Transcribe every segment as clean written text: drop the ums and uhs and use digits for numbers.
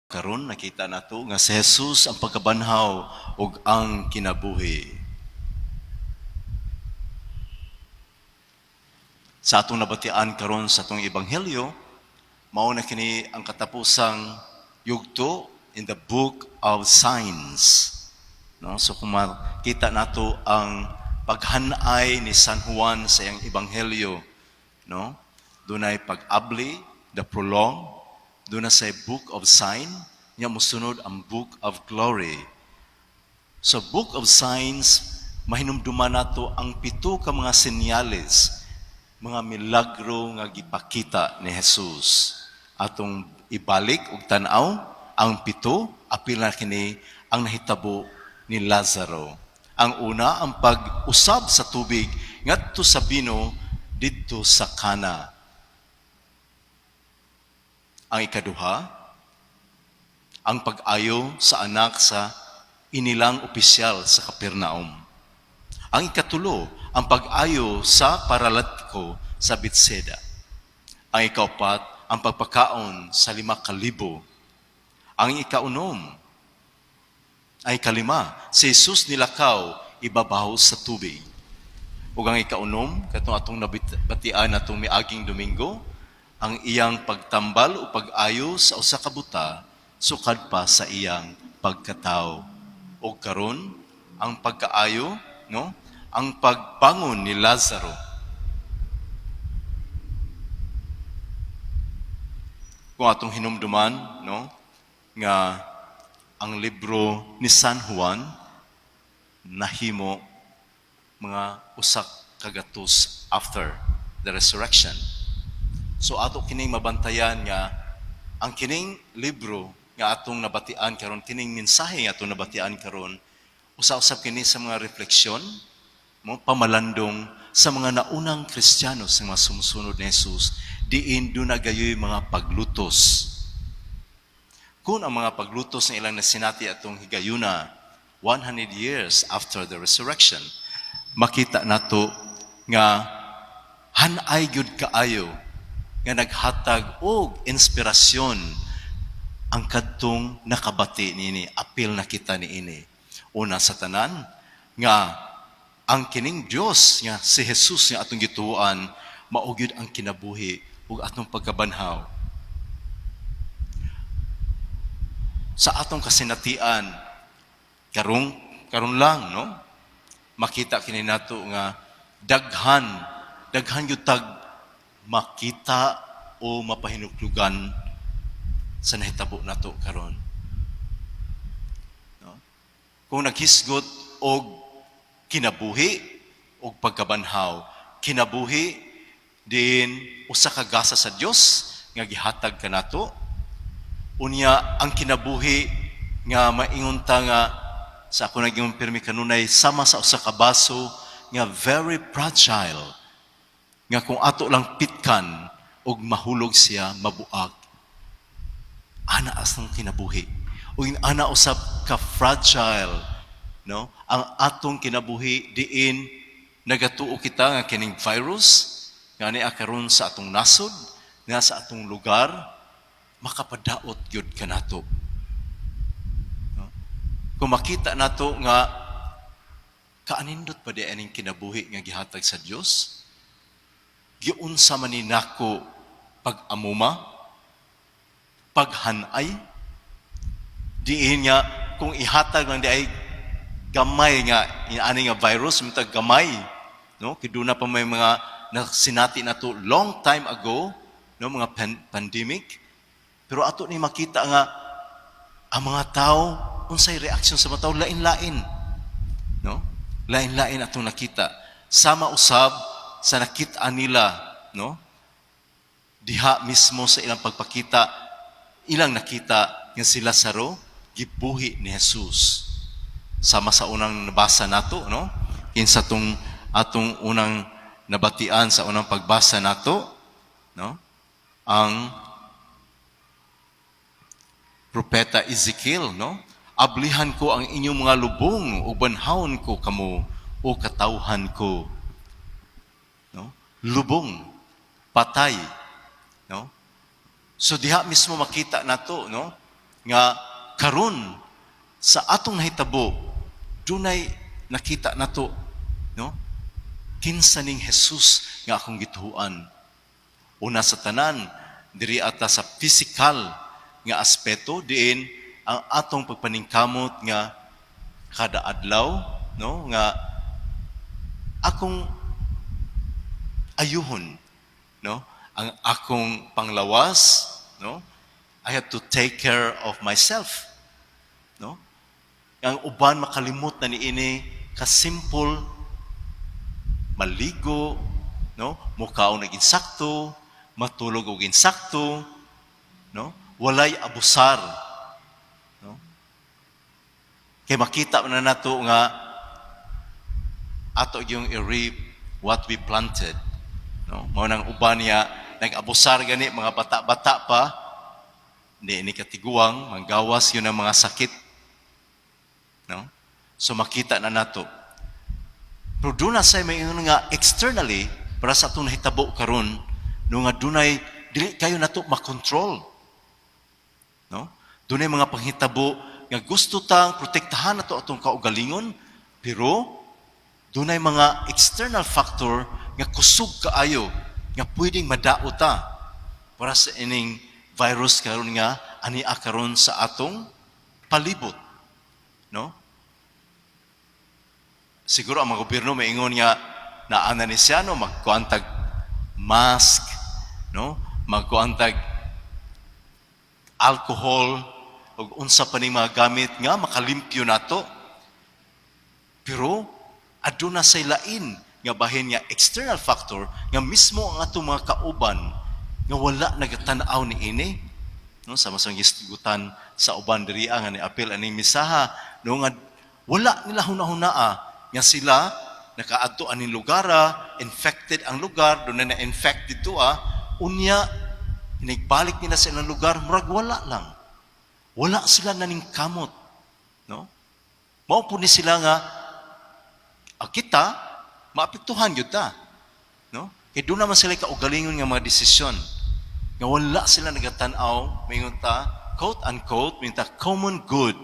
Karon nakita nato nga si Jesus ang pagkabanhaw ug ang kinabuhi. Sa atong nabatian karon sa atong ebanghelyo, mao na kini ang katapusang yugto in the Book of Signs. No? So kung makita nato ang paghanay ni San Juan sa iyang ebanghelyo, no? Dunay pag-abli, the prologue, duna sa Book of Sign, nya mosunod ang Book of Glory. So Book of Signs, mahinumduman nato ang pito ka mga senyales, mga milagro nga gipakita ni Jesus. Atong ibalik og tan-aw ang pito, apil na kini ang nahitabo ni Lazaro. Ang una, ang pag-usab sa tubig ngadto sa bino didto sa Kana. Ang ikaduha, ang pag-ayo sa anak sa inilang opisyal sa Capernaum. Ang ikatulo, ang pag-ayo sa paralitiko sa Bethsaida. Ang ikaupat, ang pagpakaon sa 5,000. Ang ikaunom, ay ikalima, si Jesus nilakaw ibabaw sa tubig. Ug ang ikaunom, katong atong nabatian atong miaging Domingo, ang iyang pagtambal o pag-ayo sa usa ka buta sukad pa sa iyang pagkatawo. O karon, ang pagkaayo, no? Ang pagbangon ni Lazaro. Kung atong hinumduman, no, nga ang libro ni San Juan nahimo mga usak kagatos after the resurrection. So ato kining mabantayan nga ang kining libro nga atong nabatian karon, kining mensahe nga atong nabatian karon, usa-usab kini sa mga refleksyon mo, pamalandong sa mga naunang Kristiyano, sa mga sumusunod ni Jesus, diin duna gayoy mga paglutos. Kung ang mga paglutos nga ilang nasinati atong higayuna 100 years after the resurrection, makita nato nga hanay gyud kaayo nga naghatag og inspirasyon ang kadtong nakabati niini, apil na kita niini. Una sa tanan, nga ang kining Dios nga si Jesus nga atong gituoan mao gyud ang kinabuhi ug atong pagkabanhaw. Sa atong kasinatian karong karon lang, no, makita kini nato nga daghan daghan gyud tag makita o mapahinuklugan sa nahitabo nato karon. No? Kung naghisgot og kinabuhi og pagkabanhaw, kinabuhi din usa ka gasa sa Dios nga gihatag kanato. Unya ang kinabuhi nga maingon ta nga sa ako naging pirmi kanunay sama sa usa ka baso nga very fragile, nga kung ato lang pitkan og mahulog siya, mabuak. Ana asang kinabuhi ug ana usab ka fragile, no, ang atong kinabuhi diin nagatuo kita nga kining virus nga niya karon sa atong nasod nga sa atong lugar makapadaot gyud kanato, no? Kung makita nato nga kaanindot pa di aning kinabuhi nga gihatag sa Dios, giunsa man ni nako pag-amuma, paghanay, diin nga kung ihatag lang di ay gamay nga ani nga virus mitag gamay, no, kay duna pa may mga nasinati nato long time ago, no, mga pandemic, pero ato ni makita nga ang mga tao, unsay reaksyon sa mga tao, lain-lain, no, lain-lain atong nakita, sama usab sa nakita nila, no, diha mismo sa ilang pagpakita, ilang nakita nga si Lazaro gibuhi ni Jesus, sama sa unang nabasa nato, no, kinsa tong atong unang nabatian sa unang pagbasa nato, no, ang propeta Ezekiel, no, "Ablihan ko ang inyong mga lubong ug banhawon ko kamo, o katawhan ko," no? Lubong, patay, no? So diha mismo makita nato, no, Nga karon sa atong nahitabo, dunay nakita nato, no? Kinsa ning Jesus nga akong gituohan? Una sa tanan, diri ata sa physical nga aspeto, diin ang atong pagpaningkamot nga kada adlaw, no, nga akong ayuhon, no, ang akong panglawas, no? I have to take care of myself, no? Ang uban makalimot na niini kasimple, maligo, no, mukaon og insakto, matulog og insakto, no, walay abusar, no? Kay makita na nato nga ato yung i-reap what we planted, no? Mao nang uban niya nag-abusar gani mga bata-bata pa ni katiguang, manggawas yun ang mga sakit, no? So makita na nato, pero doon na sa may ingon nga externally para sa atong nahitabo karon, no, nga dunay dili kayo nato makontrol, no? Dunay mga panghitabo nga gusto tang protektahan nato atong kaugalingon, pero dunay mga external factor nga kusog kaayo nga pwedeng madaot ta para sa ining virus karon nga ania karon sa atong palibot, no? Siguro ang mga gobyerno maingon nga naana ni siya, no, magkuantag mask, no, magkuantag alcohol ug unsa pa ning mga gamit nga makalimpyo nato, pero aduna say lain nga bahin nga external factor nga mismo ang atong mga kauban nga wala nagatan-aw ni ini, no? Sama sa gisgutan sa uban diri nga ni apil aning misaha, no, nga wala nila hunahunaa nga sila nakaadto aning lugar, infected ang lugar, doon na na-infect dito. Unya inigbalik nila sa ilang lugar, murag wala lang, wala sila naningkamot, no? Mao po ni sila nga kita maapektuhan gyud ta, no? Kay doon naman sila kaugalingon nga mga desisyon nga wala sila nagatan-aw, maingon ta, quote unquote, minta common good,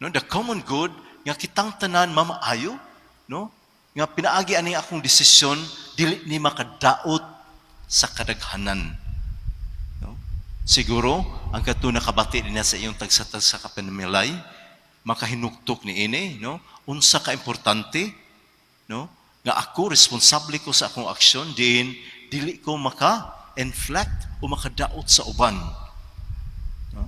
no? The common good nga kitang tanan mamaayo, no, nga pinaagi ani akong desisyon dili ni makadaot sa kadaghanan, no? Siguro ang kadto nakabati niya sa iyong tagsa-tagsa ka pamilya makahinuktok ni ini, no? Unsa ka importante, no, nga ako responsable ko sa akong aksyon diin dili ko maka inflict o makadaot sa uban, no?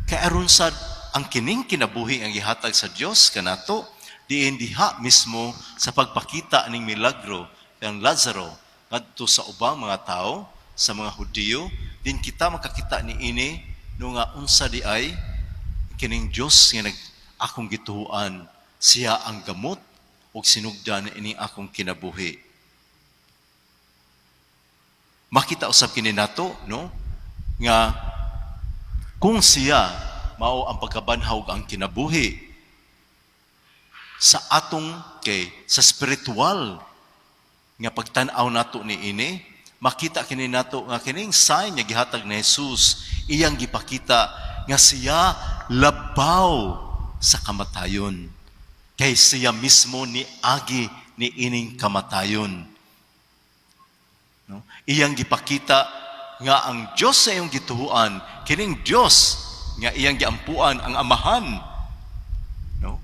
Kay aron sa ang kining kinabuhi ang gihatag sa Dios kanato, diin diha mismo sa pagpakita ning milagro kang Lazaro ngadto sa ubang mga tao, sa mga Hudiyo, din kita makakita ni ini, no, nga unsa di ay kining Dios nga nag akong gituohan, siya ang gamot ug sinugdan ini akong kinabuhi. Makita usab kini nato, no, nga kung siya mao ang pagkabanhaw ug ang kinabuhi sa atong, kay sa spiritual nga pagtan-aw nato ni ini, makita kini nato nga kining sign nga gihatag ni Jesus, iyang gipakita nga siya labaw sa kamatayon kay siya mismo ni agi ni ining kamatayon, no? Iyang gipakita nga ang Dios sa iyong gituohan, kining Dios nga iyang giampuan, ang Amahan, no,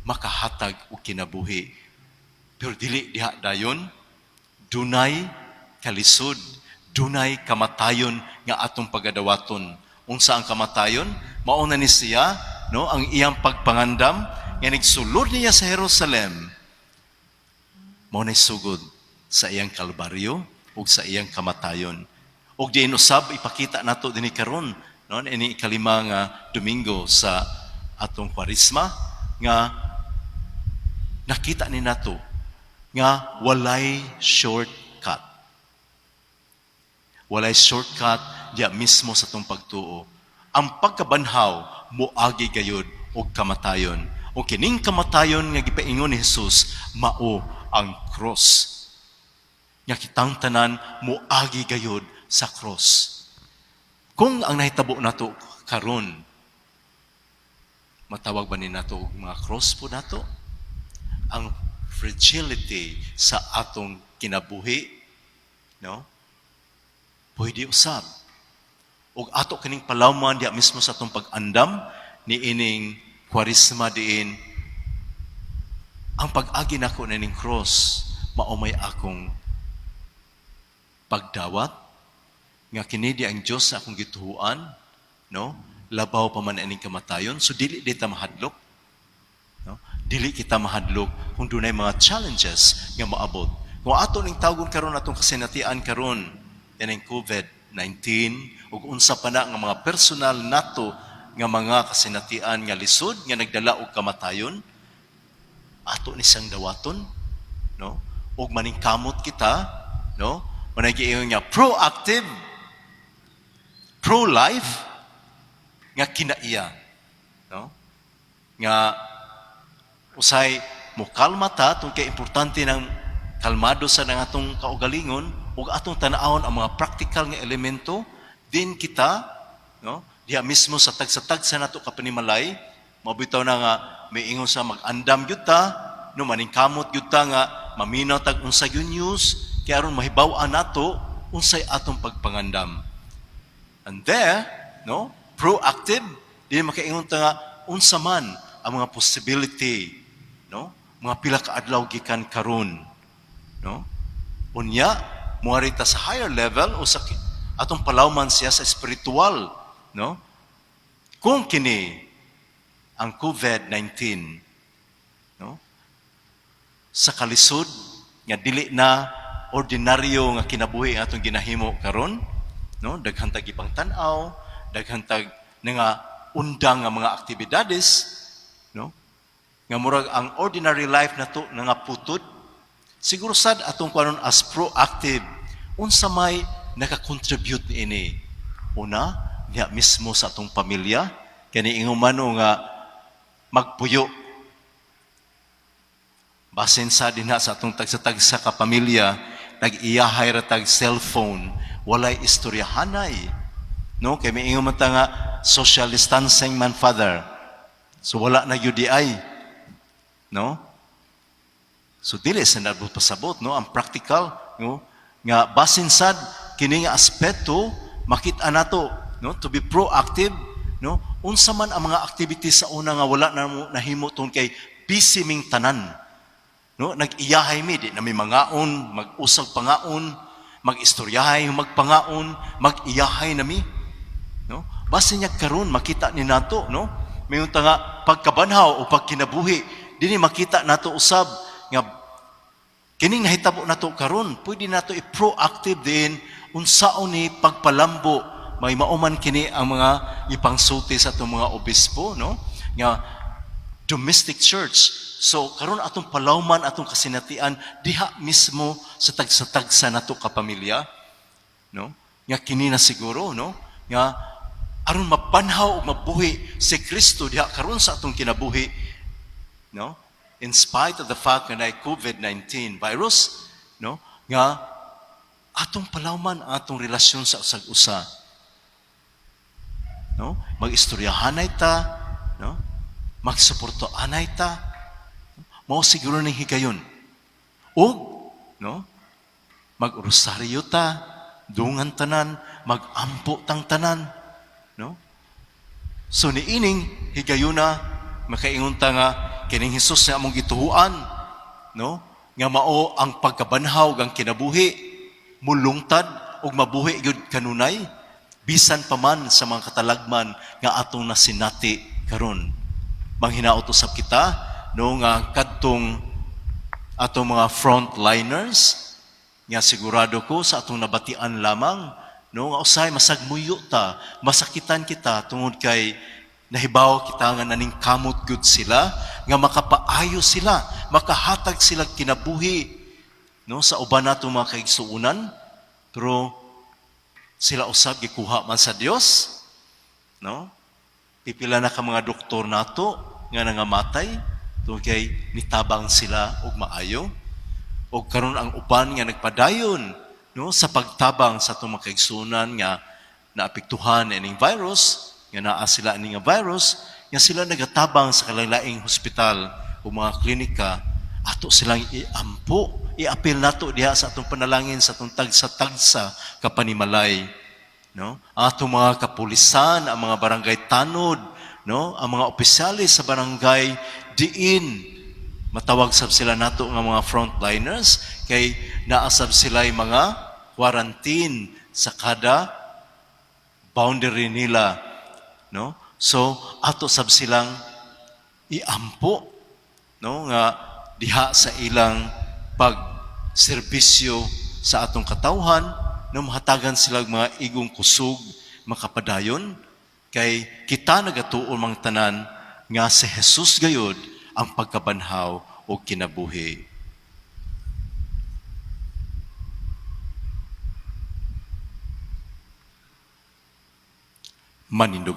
makahatag og kinabuhi. Pero dili diha dayon, dunay kalisod, dunay kamatayon nga atong pagadawaton. Unsa ang kamatayon? Mao na ni siya, no, ang iyang pagpangandam nga nigsulod niya sa Jerusalem, mao na sugod sa iyang kalbaryo ug sa iyang kamatayon. Ug diin usab ipakita nato dinhi karon, no, ini ikalima nga Domingo sa atong Kwaresma, nga nakita ni nato nga walay shortcut. Walay shortcut diya mismo sa atong pagtuo. Ang pagkabanhaw moagi gayud og kamatayon. O kining kamatayon nga gipaingon ni Jesus mao ang cross. Nga kitang tanan moagi gayud sa cross. Kung ang nahitabo nato Karon, matawag ba ni nato og mga cross po nato ang fragility sa atong kinabuhi, no? Pwede usab og ato kining palawman diha mismo sa atong pag-andam ni ining Kwaresma, diin ang pag-agi nako nining cross mao may akong pagdawat nga kini di ang Dios sa akong gituhuan, no, labaw pa man ining kamatayon. So dili di ta mahadlok, no? Dili kita mahadlok kung dunay mga challenges nga moabot. Kung ato ning tawgon karon, atong kasinatian karon ining COVID-19 ug unsa pa na nga mga personal nato nga mga kasinatian nga lisod nga nagdala og kamatayon, ato ni siyang dawaton, no, ug maningkamot kita, no? Manay giingon nga proactive, pro-life nga kinaiya, no, nga usay mokalma ta tungod kay importante ng kalmado sa nang atong kaugalingon ug atong tan-awon ang mga practical nga elemento din kita, no, diha mismo sa tagsa-tagsa nato ka panimalay. Mao bitaw na nga may ingon sa mag-andam gyud ta, no, maningkamot gyud ta nga maminaw tag unsa gyud news kay aron mahibaw-an nato unsay atong pagpangandam. And there, no, proactive di makaingon ta nga unsa man ang mga possibility, no, mga pila ka adlaw gikan karon, no? Unya moari ta sa higher level o sa atong palawman siya sa spiritual, no? Kung kini ang COVID-19, no, sa kalisod nga dili na ordinaryo nga kinabuhi ang atong ginahimo karon, no, daghan tag ibang tan-aw, daghan tag nga undang nga mga aktibidades, no, nga murag ang ordinary life nato nga putod. Siguro sad atong kuanon as proactive, unsa may naka-contribute niini? Una, diha mismo sa atong pamilya, kani ingon man nga magpuyo basin sa dinha sa atong tagsa-tagsa ka pamilya, nag-iyahay ra tag cellphone, walay istoryahanay, no? Kay miingon man ta nga social distancing man, Father, so wala na UDI, no? So dili sa nabot pasabot, no, ang practical, no, nga basin sad kini nga aspeto makita nato, no, to be proactive, no? Unsa man ang mga activities sa una nga wala na mo nahimo tungod kay busy ming tanan, no? Nag-iyahay mi, di na mi mangaon, mag-usag pangaon, mag-istoryahay magpangaon, mag-iyahay na mi, no? Basin niya karon makita ni nato, no, mayon ta nga pagkabanhaw o pagkinabuhi dinhi makita nato usab nga kining nahitabo nato karon, pwede nato i-proactive din unsaon ni pagpalambo. May mauman kini ang mga ipangsulti sa atong mga obispo, no, nga domestic church. So karon atong palawman atong kasinatian diha mismo sa tagsa-tagsa nato ka pamilya, no, nga kini na siguro, no, nga aron mabanhaw ug mabuhi si Kristo diha karon sa atong kinabuhi, no, in spite of the fact nga naay COVID-19 virus, no, nga atong palawman ang atong relasyon sa usag usa, no? Mag-istoryahanay ta, no? Magsuportoanay ta. Mao siguro ning higayon ug, no, mag-rosaryo ta, dungan tanan, magampo tang tanan, no? So niining higayuna makaingon ta nga kining Hesus nga among gituhuan, no, nga mao ang pagkabanhaw ang kinabuhi, mulungtad ug mabuhi gyud kanunay bisan pa man sa mga katalagman nga atong nasinati karon. Manghinaot usab kita, no, nga kadtong atong mga frontliners nga sigurado ko sa atong nabatian lamang, no, nga usahay masagmuyo ta, masakitan kita tungod kay nahibaw kita nga naningkamot gyud sila nga makapaayo sila, makahatag sila kinabuhi, no, sa uban nato mga kaigsuonan. Pero sila usab gikuha man sa Dios, no? Pipila na ka mga doktor nato nga nangamatay tungod kay nitabang sila og maayo. Og karon ang uban nga nagpadayon, no, sa pagtabang sa atong mga kaigsuonan nga naapektuhan ining virus. nga naa sila ani nga virus, nga sila nagatabang sa kalaing hospital o mga klinika. Ato silang iampo, iapil nato diha sa atong panalangin, sa atong tagsa-tagsa ka panimalay, no? Ang atong mga kapulisan, ang mga barangay tanod, no, ang mga opisyales sa barangay, diin matawag sab sila nato nga mga frontliners, kay naa sab sila mga quarantine sa kada boundary nila, no? So ato sab silang iampo, no, nga diha sa ilang pagserbisyo sa atong katawhan, no, mahatagan sila og mga igong kusog makapadayon, kay kita nagatuo mang tanan nga si Jesus gayud ang pagkabanhaw o kinabuhi. Manindog.